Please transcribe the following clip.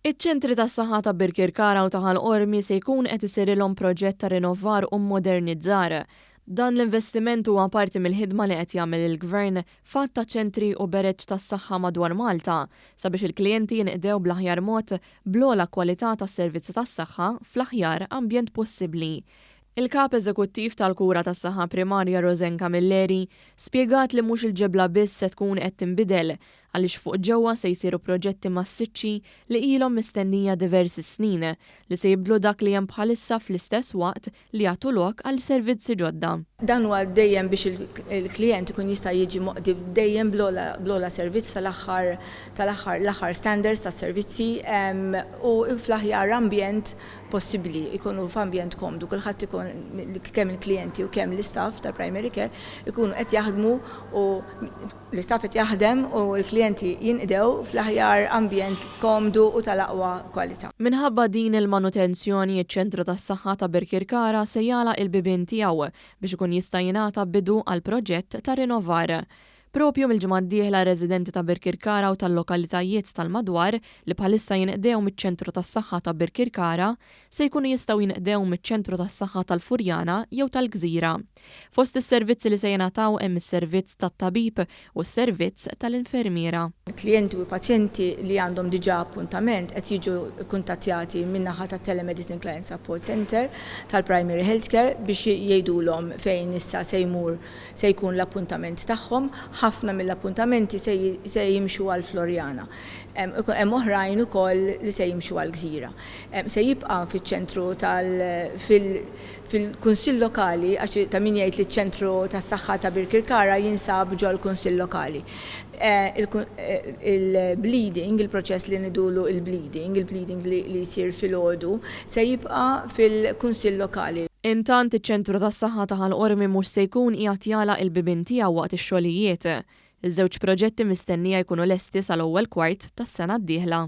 Iċ-ċentri tas-saħħa ta' Birkirkara u ta' Ħal Qormi se jkun qed isirilhom proġett ta' rinnovar u mmodernizzar. Dan l-investiment huwa parti mill-ħidma li qed jagħmel il-Gvern f'għadd ta' ċentri u bereġ tas-saħħa madwar Malta sabiex il-klijenti jinqdew bl-aħjar mod bl-ogħla kwalità tas-servizzi tas-saħħa fl-aħjar ambjent possibbli. Il-Kap Eżekuttiv tal-Kura tas-Saħħa Primarja Rosanne Camilleri spjegat li mhux il-ġebla biss se tkun qed tinbidel għaliex fuq ġewwa se jsiru proġetti massiċċi li ilhom mistennija diversi snin li se jibdlu dak li hemm bħalissa fl-istess waqt li jagħtu lok għal servizzi ġodda. Dan huwa dejjem biex il-klijent ikun jista' jiġi moqdi dejjem bl-ogħla servizz tal-aħħar tal-aħħar l-aħħar standards tas-servizzi u fl-aħjar ambjent possibbli, ikunu f'ambjent komdu, kulħadd ikun kemm il-klijenti u kemm l-istaff tal-primary care ikunu qed jaħdmu u l-istaff qed jaħdem u l-klijenti jinqdew fl-aħjar ambjent komdu u tal-aqwa kwalità. Minħabba din il-manutenzjoni, iċ-Ċentru tas-Saħħa ta' Birkirkara se jagħlaq il-bibien tiegħu biex ikun jista' jingħata bidu għall-proġett ta' rinnovar. Proprju mill-ġimgħa d-dieħla r-residenti ta' Birkirkara u tal-lokalitajiet tal-madwar li bħalissa jinqdew miċ-Ċentru tas-Saħħa ta' Birkirkara se jkunu jistgħu jinqdew miċ-Ċentru tas-Saħħa tal-Furjana jew tal-Gżira. Fost is-servizzi li se jingħataw hemm is-servizz tat-tabib u s-servizz tal-infermiera. Klijenti u pazjenti li għandhom diġà appuntament qed jiġu kkuntattjati min-naħa tat-Telemedicine Client Support Centre tal-Primary Healthcare biex jgħidulhom fejn issa se jmur se jkun l-appuntament tagħhom. Ħafna mill-appuntamenti se se jimxu għal Floriana. Hemm oħrajn ukoll li se jimxu għal Gżira. Se jibqa' fiċ-ċentru tal fil fil-Kunsill Lokali għax ta' min jgħid li ċ-ċentru tas-saħħa ta' Birkirkara jinsab ġol-Kunsill Lokali. Il-bleeding, il-proċess li ngħidulu il-bleeding, il-bleeding li jsir filgħodu, se jibqa' fil-Kunsill Lokali. Intant, iċ-Ċentru tas-Saħħa ta' Ħal Qormi mhux se jkun qiegħed jagħlaq il-bibien tiegħu waqt ix-xogħlijiet. Iż-żewġ proġetti mistennija jkunu lesti sal-ewwel kwart tas-sena d-dieħla.